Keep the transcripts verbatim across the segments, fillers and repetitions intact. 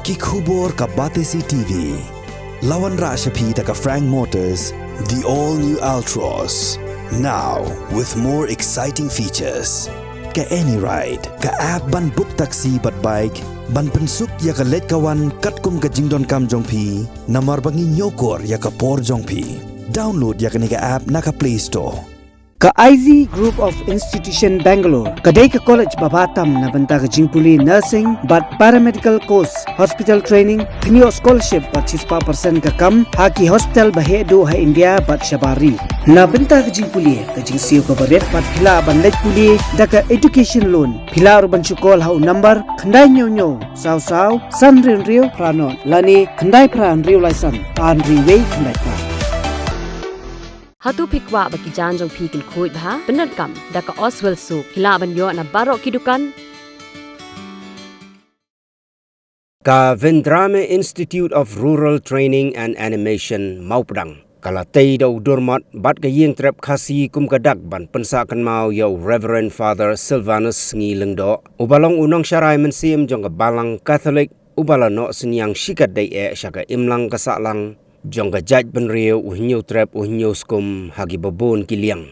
Ki khubor ka Batesi T V. La wanrah sha phi da ka Frank Motors, the all new Altroz. Now with more exciting features. Ka AnyRide, ka app ban book taxi bad bike, ban pynsuk ïa ka leit ka wan katkum ka jingdonkam jong phi, namar ba ngi ñiewkor ïa ka por jong phi. Download ïa kane ka app na ka Play Store. Ka I Z Group of Institution Bangalore ka dei ka college ba bha tam na bynta ka jingpule nursing bad paramedical course, hospital training, kynnoh scholarship bad shispah percent ka kam ha ki hospital ba heh duh ha India bad shabar ri. Na bynta ka jingpule, ka jingsiew kaba rit bad phi lah ban leit pule da ka education loan. Phi lah ruh ban shu call ha u number khyndai hynñiew hynñiew saw saw san hynriew hynriew phra nod lane khyndai phra hynriew lai san ar hynriew wei khyndai phra. Hato phi kwah ba ki jaiñ jong phi kin khuid bha? Pyndonkam da ka Oswell Soap. Phi lah ban ïoh na baroh ki dukan. Ka Vendrame Institute of Rural Training and Animation Mawpdang ka la tei da u Durmot bad ka Ïingtrep Khasi kum ka dak ban pynsah kynmaw ïa u Reverend Father Silvanus Sngi Lyngdoh, uba long u nongsharai mynsiem jong ka Balang Katholik, uba la noh synñiang shikatdei eh sha ka imlang ka sahlang jong ka jaitbynriew u Hynñiewtrep u Hynñiewskum ha kiba bun ki liang.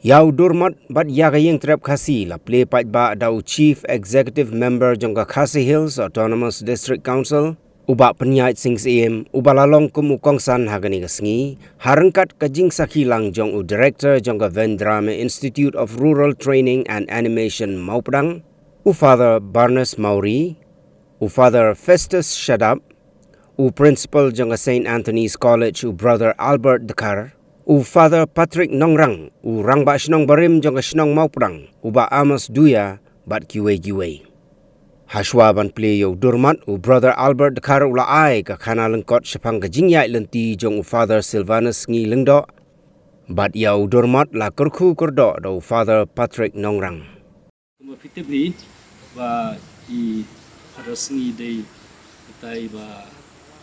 Ïa u Durmot bad ïa ka Ïingtrep Khasi la plie paidbah da u Chief Executive Member jong ka Khasi Hills Autonomous District Council, u Bah Pynïaid Sing Syiem, uba la long kum u kongsan ha kane ka sngi, ha ryngkat ka jingsakhi lang jong u Director jong ka Vendrame Institute of Rural Training and Animation Mawpdang, u Father Barnes Mawrie, u Father Festus Shadap, u Principal jong ka Saint Anthony's College u Brother Albert Dkhar, u Father Patrick Nongrang, u Rangbah Shnong barim jong ka shnong Mawpdang, u Bah Amos Duya, bad kiwei kiwei. Hashwa ban plie ïa u Durmot, u Brother Albert Dkhar u la ai ka khana lyngkot shaphang ka jingïaid lynti jong u Father Silvanus Sngi Lyngdoh, bad ïa u Durmot la kyrkhu kyrdoh da u Father Patrick Nongrang. Kumba phi tip hi ba i Father Sngi dei utai ba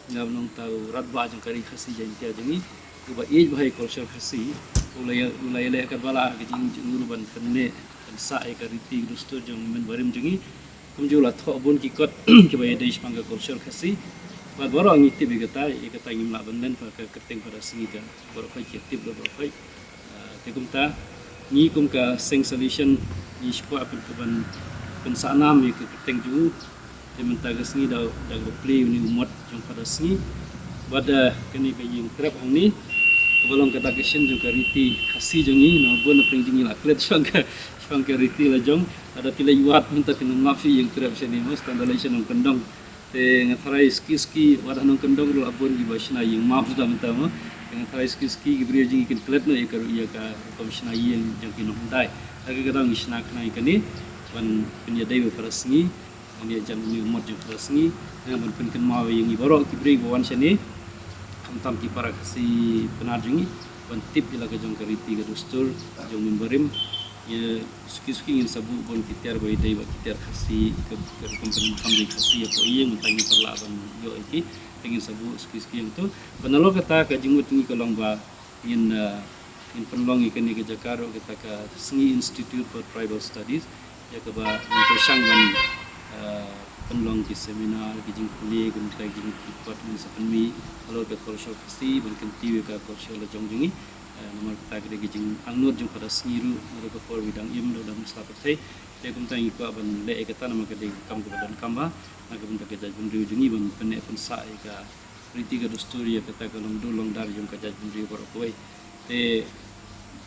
ngam nongthaw rangbah jong ka ri Khasi Jaiñtia jong ngi, uba ïeit bha ïa ka culture Khasi, u la ïa, u la ïaleh katba lah ka jingmut ban pynneh pynsah ïa ka riti ka dustur jong u mynbarim jong ngi. Kumjuh la thoh bun ki kot kiba ïadei shaphang ka culture Khasi. Bad baroh ngi tip ïa kata, ïa kata ngim lah ban len, ka kyrteng Father Sngi ka baroh khoit ki tip baroh khoit. Ah, te kumta ngi kum ka Seng Salvation ngi shu kwah pyn, ban pynsah nam ïa ka kyrteng jong u. Te mynta ka sngi da, da ka plie une u mot jong Father Sngi. Bad, ah, kane ka Ïingtrep hangne kaba long ka dak ka shin jong ka riti Khasi jong ngi, namar bun na pdeng jong ngi la klet shaphang ka, shaphang ka riti la jong. Lada phi leit wad mynta phin ym lap shuh Ïingtrep shane mo, tang da leit sha Nongkyndong. Te nga tharai suki suki, wat ha Nongkyndong ruh la bun kiba shna ïing map suda mynta mo. Te nga tharai suki suki ki briew jong ngi kin klet noh ïa ka, ïa ka rukom shna ïing jong ki nonghyndai. Ha kata ka daw ngi shna khnang ïa kane ban pynïadei bad Father Sngi, ban ïajan une u mot jong Father Sngi, ban pynkynmaw ïa ngi baroh ki briew ba wan shane, khamtam ki para Khasi Pnar jong ngi, ban tip ïa la ka jong ka riti ka dustur jong u mynbarim. Ïa suki suki ngin sa buh bun ki tiar ba ïadei bad ki tiar Khasi, ka, ka rukom pyndonkam jong ki Khasi hapoh ïing, mynta ngim pat lah ban ïoh ïa ki. Te ngin sa buh suki suki hangto. Bad nalor kata ka jingmut jong ngi ka long ba ngin, ah, ngin pynlong ïa kane ka jaka ruh kata ka Sngi Institute for Tribal Studies, ïa kaba ngin pyrshang ban, ah, pynlong ki seminar, ki jingpule, ki jingpule, ki kot ngin sa pynmih halor ka culture Khasi, ban kyntiew ïa ka culture la jong jong ngi. Eh, namar kata ka dei ka jingangnud jong Father Sngi ruh, naduh ka por ba i dang im, da u dang sla pyrthei. Te kumta ngi kwah ban leh ïa kata namar ka dei ka kam kaba donkam bha na ka bynta ka jaitbynriew jong ngi, ban pynneh pynsah ïa ka riti ka dustur, ïa kata ka longdur longdar jong ka jaitbynriew baroh kawei. Te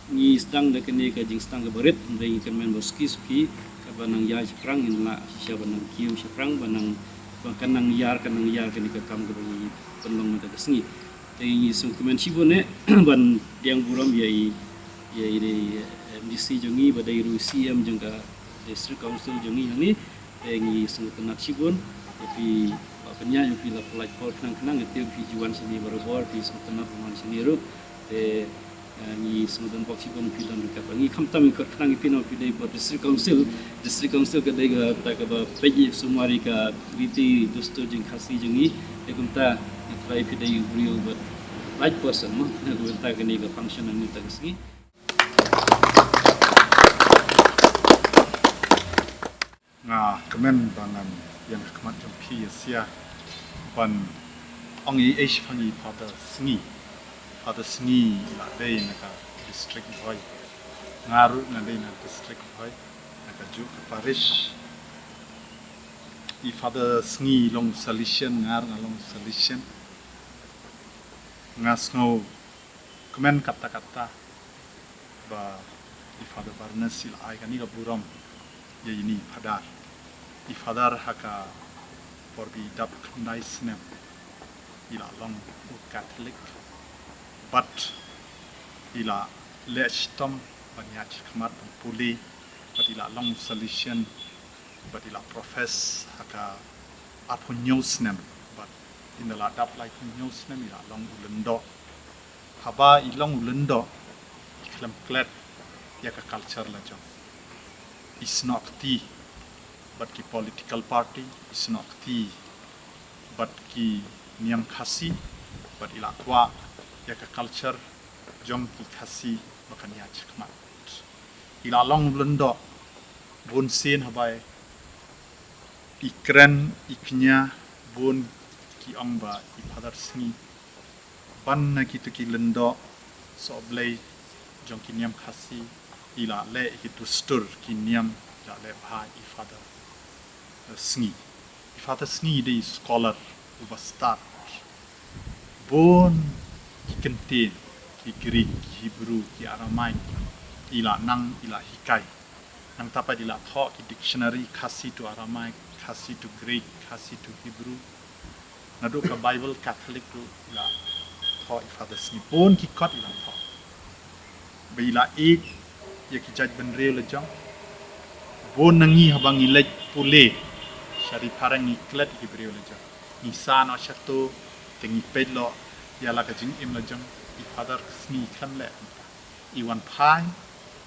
ngi sdang da kane ka jingsdang kaba rit, hynrei ngi kyrmen ba suki suki katba nang ïaid shaphrang ngin lah shisha ban nang kiew shaphrang, ban nang, ba kan nang ïar, kan nang ïar kane ka kam kaba ngi pynlong mynta ka sngi. Te ngi sngewkmen shibun eh ban pdiang burom ïa i, ïa i, eh, M D C jong ngi, ba dei ruh i C E M jong ka District Council jong ngi hangne. Te ngi sngewtynnat shibun ïa phi, Bah Pynïaid, ïa phi la pynlait por khnang khnang, ïa phi ju wan shane barabor, phi sngewtynnat ban wan shane ruh. Te, eh, ngi sngewdon bok shibun phi don ryngkat bad ngi, khamtam ngi khot khnang ïa phi namar phi dei bad District Council. District Council ka dei kata kaba peit ïa sumar ïa ka riti dustur jong Khasi jong ngi. Te kumta nga tharai phi dei u briew bad right person mo, na ka bynta kane ka function hangne mynta ka sngi. Nga kmen ba ngan ïeng ha khmat jong phi ïa sia Ban ong i ei shaphang i Father Sngi. Father Sngi i la dei na ka district Bhoi. Nga ruh nga dei na district Bhoi, na kajuh ka parish. I Father Sngi i long Salesian, nga ruh nga long Salesian. Nga sngewkmen katta katta ba i Father Barnes i la ai kane ka burom ïa ine i Father. I Father ha ka por ba i dap khyndai snem i la long u Catholic, bad i la leh shitom ban ïaid shakhmat ban pule, bad i la long Salesian, bad i la profess ha ka arphew hynñiew snem, bad ynda la dap laiphew hynñiew snem i la long u lyngdoh. Haba i long u lyngdoh, i khlem klet ïa ka culture la jong. I snoh kti bad ki political party, i snoh kti bad ki niam Khasi, bad i la kwah ïa ka culture jong ki Khasi ba kan ïaid shakhmat. I la long u lyngdoh bun sien haba i kren i kñia, bun ki ong ba i Father Sngi, ban na kito ki lyngdoh sohblei jong ki niam Khasi, i la leh ïa ki dustur ki niam, i la leh bha i Father, eh, Sngi. I Father Sngi i dei i scholar uba stad. Bun ki kyntien, ki Greek, ki Hebrew, ki Aramaic, i la nang, i la hikai. Nangta pat i la thoh ki dictionary, Khasi to Aramaic, Khasi to Greek, Khasi to Hebrew. Naduh ka Bible Catholic ruh i la thoh i Father Sngi. Bun ki kot i la thoh. Ba i la ïeit ïa ki jaitbynriew la jong. Bun na ngi haba ngi leit pule sha ri phareng ngi klet ïa ki briew la jong. Ngi sah noh shato, te ngi peit noh ïa la ka jingim la jong. I Father Sngi i khlem leh. I wan phai,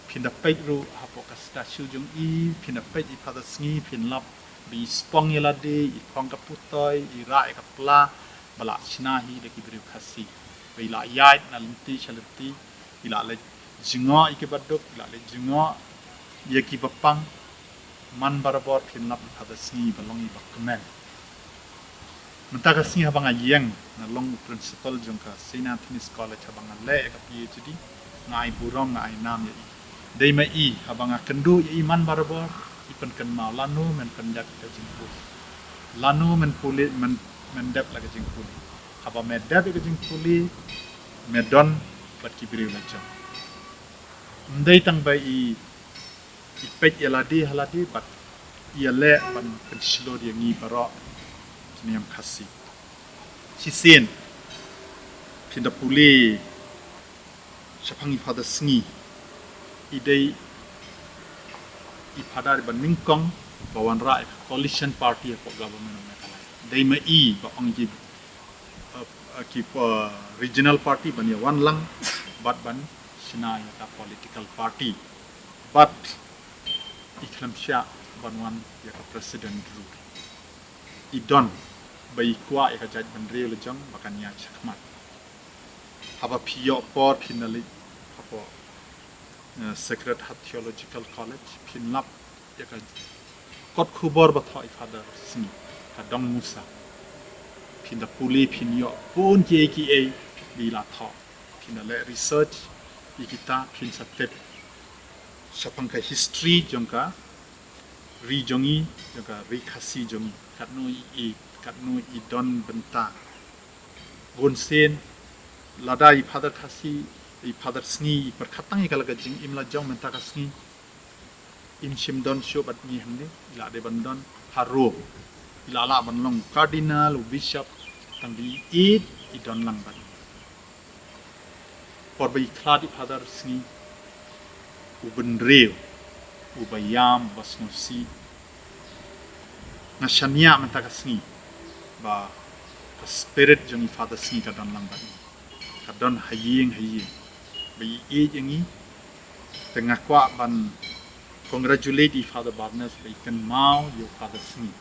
phin da peit ruh hapoh ka statue jong i, phin da peit i Father Sngi, phin lap ba i spong ïa lade, i phong ka putoi, i rah ïa ka pla, ba la shna hi da ki briew Khasi. Ba i la ïaid na lynti sha lynti, i la leit jngoh ïa ki baduk, i la leit jngoh ïa ki bapang. Man barabor phin lap i Father Sngi ba long i ba kmen. Mynta ka sngi haba nga ïeng, nga long u principal jong ka Saint Anthony's College, haba nga leh ïa ka PhD, nga ai burom, nga ai nam ïa i. Dei ma i, haba nga kynduh ïa i man barabor, i pynkynmaw lano men pyndep ka jingpule. Lano men pule, men, men dep la ka jingpule. Haba me dep ïa ka jingpule, me don bad ki briew la jong. Ym dei tang ba i i peit ïa lade ha lade bad ïaleh ban pynshlur ïa ngi baroh ki niam Khasi. Shisien phin da pule shaphang i Father Sngi, i dei i Father ba nyngkong ba wanrah ïa ka coalition party hapoh government of Meghalaya. Dei ma i ba ong ki, uh, uh, ki, uh, regional party ban ïa wan lang bad ban shna ïa ka political party. Bad i khlem shah ban wan ïa ka president ruh. I don ba i kwah ïa ka jaitbynriew la jong ba kan ïaid shakhmat. Haba phi ïoh por phin da leit hapoh, eh, Sacred Heart Theological College, phin lap ïa ka kot khubor ba thoh i Father Sngi, ka Dong Musa. Phin da pule phin ïoh bun kiei kiei ba i la thoh. Phin da leh research ïa kita, phin sa tip shaphang ka history jong ka ri jong i, jong ka ri Khasi jong i. Katno i ïeit, katno i don bynta. Bun sien lada i Father Khasi, i Father Sngi i pyrkhat tang ïa ka la ka jingim la jong mynta ka sngi, im shym don shuh bad ngi hangne, i la dei ban don ha Rome. I la lah ban long cardinal, u bishop, tang ba i ïeit i don lang bad ngi. Por ba i khlad i Father Sngi, u bynriew, u ba ïam, u ba sngewsih. Nga shaniah mynta ka sngi ba ka spirit jong i Father Sngi ka don lang bad ngi. Ka don ha ïing ha ïing. Ba i ïeit ïa ngi. Te nga kwah ban congratulate i Father Barnes ba i kynmaw ïa u Father Sngi.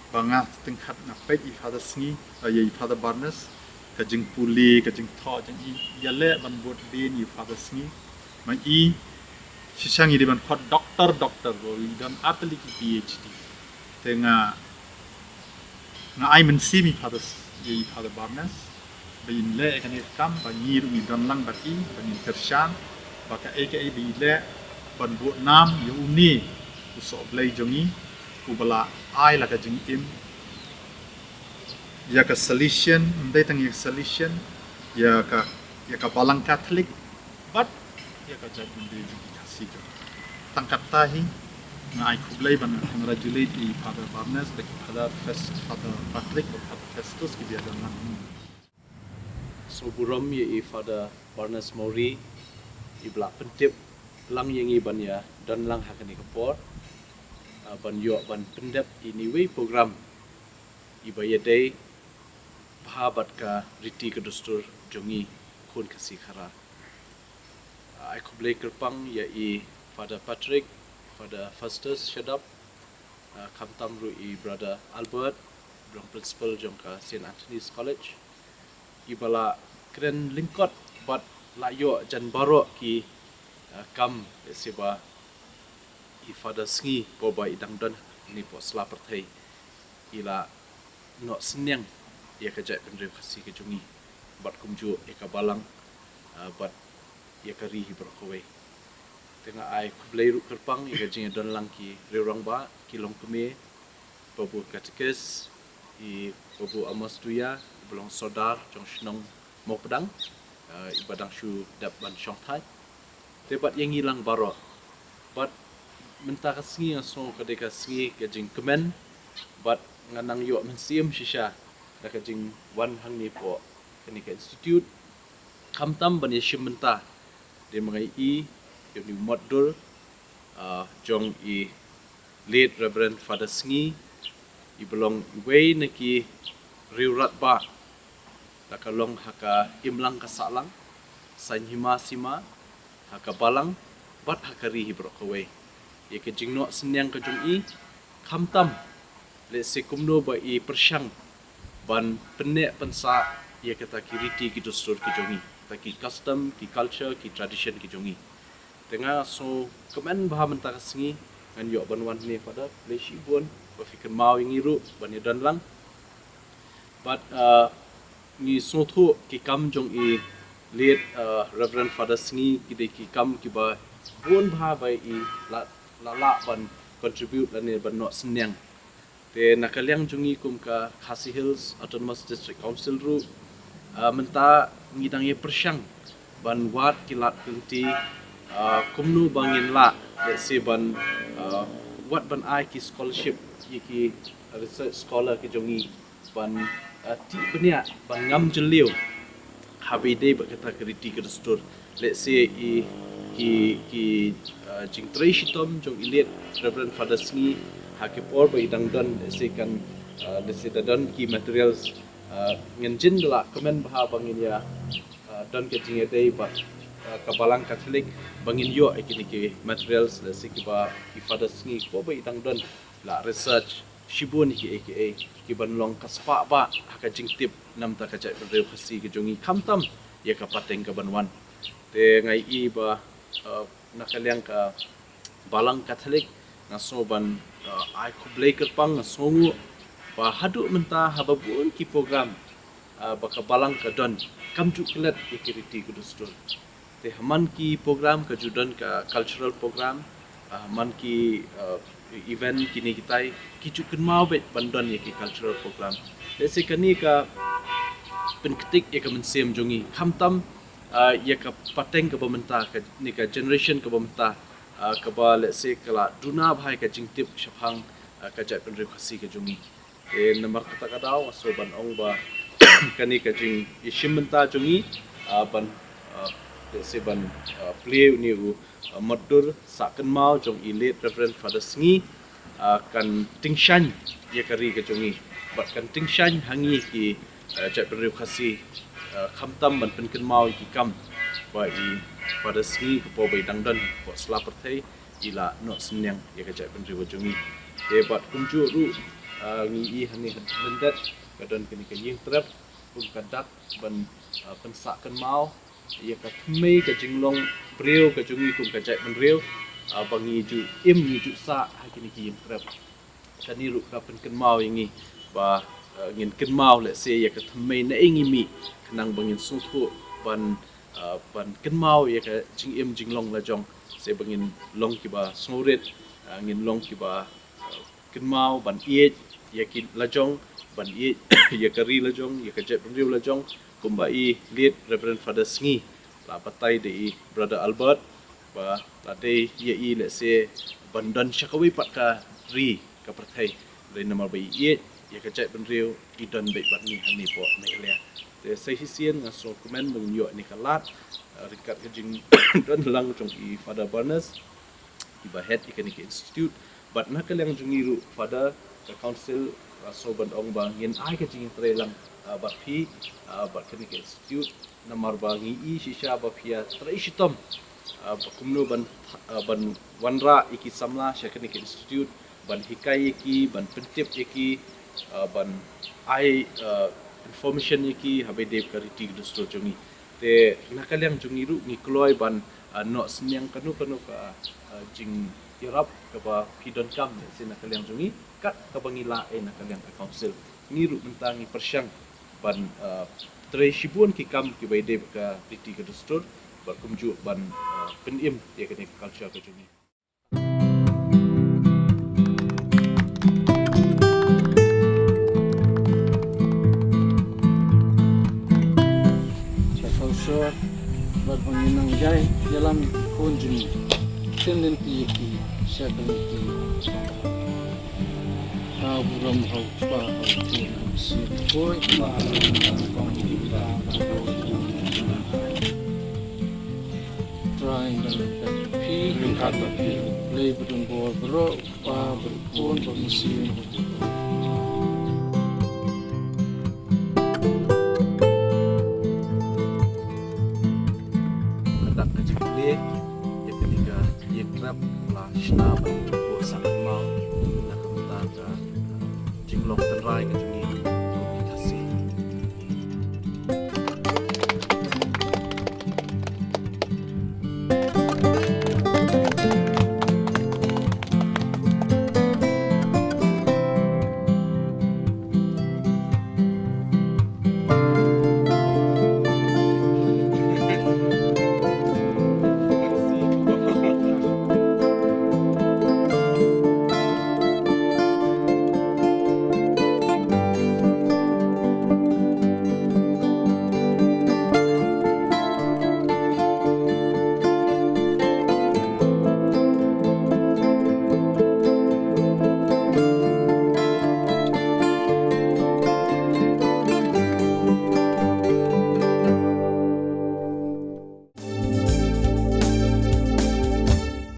Ba nga tyngkhat nga peit i Father Sngi, eh, ïa i Father Barnes, ka jingpule, ka jingthoh jong i, ïaleh ban bud dien ïa u Father Sngi. Ma i, shisha ngi dei ban khot doktor, doktor, ba i don artylli ki PhD. Te nga, nga ai mynsiem ïa i Father Ïa i Father Barnes ba in leh ïa kane ka kam, ba ngi ruh ngi don lang bad i, ba ngin kyrshan ba kaei kaei ba i leh ban buh nam ïa une u sohblei jong ngi, uba la ai la ka jingim ïa ka Salesian, ym dei tang ïa ka Salesian, ïa ka, ïa ka Balang Katholik bad ïa ka jaitbynriew jong ki Khasi. Tang katta hi nga ai khublei bad nga congratulate i Father Barnes bad i Father Fest, Father Patrick bad Father Festus kiba ïadon lang. Sngewburom ïa i Father Barnes Mawrie iba la pyntip lang ïa ngi ban ïadon lang ha kane ka por, ah, ban ïoh ban pyndep ïa ine iwei i program iba ïadei bha bad ka riti ka dustur jong ngi khun Khasi Khara. Ah, ai khublei kyrpang ïa i Father Patrick, Father Festus Shadap, ah, khamtam ruh i Brother Albert, ba long principal jong ka Saint Anthony's College, iba la kren lyngkot bad la ïoh jan baroh ki, ah, kam, lehse ba i Father Sngi hapoh ba i dang don hangne hapoh sla pyrthei, i la noh synñiang ïa ka jaitbynriew Khasi ka jong ngi bad kumjuh ïa ka balang, ah, bad ïa ka ri hi baroh kawei. Te nga ai khublei ruh kyrpang ïa ka jingïadon lang ki riew rangbah, ki longkmie, Babu Katekis, i Babu Amos Duya, iba long sordar jong shnong Mawpdang, eh, iba dang shu dep ban shongthait. Te bad ïa ngi lang baroh. Bad mynta ka sngi nga sngew ka dei ka sngi ka jingkmen, bad nga nang ïoh mynsiem shisha da ka jingwan hangne hapoh kane ka institute, khamtam ban ïashim bynta da ma ngi ïa une u mot dur, ah, jong i late Reverend Father Sngi, iba long iwei na ki riew rangbah, la ka long ha ka imlang ka sahlang, saiñ hima sima, ha ka balang bad ha ka ri hi baroh kawei. Ïa ka jingnoh synñiang ka jong i, khamtam lehse kumno ba i pyrshang ban pynneh pynsah ïa kita ki riti ki dustur ki jong i, kita ki custom, ki culture, ki tradition ki jong i. Te nga sngewkmen bha mynta ka sngi ngan ïoh ban wan hangne, Father, khublei shibun ba phi kynmaw ïa ngi ruh ban ïadon lang. Bad, uh, ngi sngewthuh ki kam jong i late, uh, Reverend Father Sngi ki dei ki kam kiba bun bha ba i la, la lah ban contribute lane ban noh synñiang. Te na ka liang jong ngi kum ka Khasi Hills Autonomous District Council ruh, ah, mynta ngi dang ïa pyrshang ban wad ki lad ki lynti, ah, kumno ba ngin lah, lehse ban, ah, wad ban ai ki scholarship ïa ki research scholar ki jong ngi ban, ah, tih bniah, ban ngam jylliew haba ïadei bad kata ka riti ka dustur. Lehse i ki, ki, ah, jingtrei shitom jong i late Reverend Father Sngi ha ki por ba i dang don, lehse kan, ah, lehse da don ki materials, ah, ngan jin da lah kmen bha ba ngin ïa, ah, don ka jingïadei bad, ah, ka Balang Katholik ba ngin ïoh ïa kine ki materials, lehse kiba i Father Sngi ha ki por ba i dang don la research shibun ïa kiei kiei kiban long ka spah bah ha ka jingtip na bynta ka jaitbynriew Khasi ka jong ngi, khamtam ïa ka pateng kaban wan. Te nga ïohi ba, eh, na ka liang ka Balang Katholik nga sngew ban, eh, ai khublei kyrpang, nga sngewnguh ba haduh mynta haba bun ki program, ah, ba ka Balang ka don, kam ju klet ïa ki riti ki dustur. Te ha man ki program ka ju don ka cultural program, ah, ha man ki, ah, event kine kitai ki ju kynmaw beit ban don ïa ki cultural program. Lehse kane ka pynktik ïa ka mynsiem jong ngi, khamtam, ah, ïa ka pateng kaba mynta, kane ka generation kaba mynta, ah, kaba lehse ka la duna bha ïa ka jingtip shaphang, ah, ka jaitbynriew Khasi ka jong ngi. Te namar kata ka daw nga sngew ban ong ba kane ka jingïashim bynta jong ngi, ah, ban, ah, lehse ban, ah, plie une u, ah, mot dur sah kynmaw jong i late Reverend Father Sngi, ah, kan tyngshaiñ ïa ka ri ka jong ngi bad kan tyngshaiñ ha ngi ki, ah, jaitbynriew Khasi, ah, khamtam ban pynkynmaw ïa ki kam ba i Father Sngi ha ki por ba i dang don hapoh sla pyrthei i la noh synñiang ïa ka jaitbynriew ka jong ngi. Te bad kumjuh ruh, ah, ngi ïohi hangne ha Lyndet ka don kane ka ïingtrep kum ka dak ban, ah, pynsah kynmaw ïa ka thymmei ka jinglong briew ka jong ngi kum ka jaitbynriew, ah, ba ngi ju im ngi ju sah ha kine ki ïingtrep. Kane ruh ka pynkynmaw ïa ngi ba Uh, ngin kynmaw lehse ïa ka thymmei na ïing i mih, khnang ba ngin sngewthuh ban, uh, ban kynmaw ïa ka jingim jinglong lajong, se ba ngin long kiba sngewrit, uh, ngin long kiba, uh, kynmaw ban ïeit ïa ki lajong, ban ïeit ïa ka ri lajong, ïa ka jaitbynriew lajong, kumba i late Reverend Father Sngi la batai da i Brother Albert, ba la dei ïa i lehse ban don sha kawei pat ka ri ka pyrthei. Dei namar ba i ïeit ïa ka jaitbynriew, i don beit bad ngi hangne hapoh Meghalaya. Te sa shisien nga sngewkmen ba ngin ïoh ïa kane ka lad, uh, ryngkat ka jingdon lang jong i Father Barnes, iba head ïa kane ka institute. Bad na ka liang jong ngi ruh Father, ka council, uh, sngewbha ban ong ba ngin ai ka jingïatreilang, uh, bad phi, uh, bad kane ka institute. Namar ba ngi i shisha ba phi ïatrei shitom, uh, ba kumno ban, uh, ban wanrah ïa ki samla sha kane ka institute, ban hikai ïa ki, ban pyntip ïa ki, uh, ban ai, uh, information ïa ki ha ba ïadei bad ka riti ka dustur jong ngi. Te na ka liang jong ngi ruh ngi kloi ban, uh, noh synñiang kano kano ka, uh, jingïarap kaba phi donkam, lehse na ka liang jong ngi, kat kaba ngi lah, eh, na ka liang ka council. Ngi ruh mynta ngi pyrshang ban, uh, trei shibun ki kam kiba ïadei bad ka riti ka dustur, bad kumjuh ban, uh, pynim ïa kane ka culture ka jong ngi. Sha kawei sor, bad ba ngin nang ïai ïalam ïa ki khun jong ngi, ktien lynti ïa ki sha ka lynti. Ka burom ha u Kpa, ha u Khun, ha u Mynsiem Bakhuid. Trai, nga ryngkat bad phi. Ryngkat bad phi. Blei badonbor baroh, Kpa bad Khun bad Mynsiem. Haduh ka jingkylli, ïa kane ka ïing trep la shna ban buh sah kynmaw na ka bynta ka, uh, jinglong tynrai ka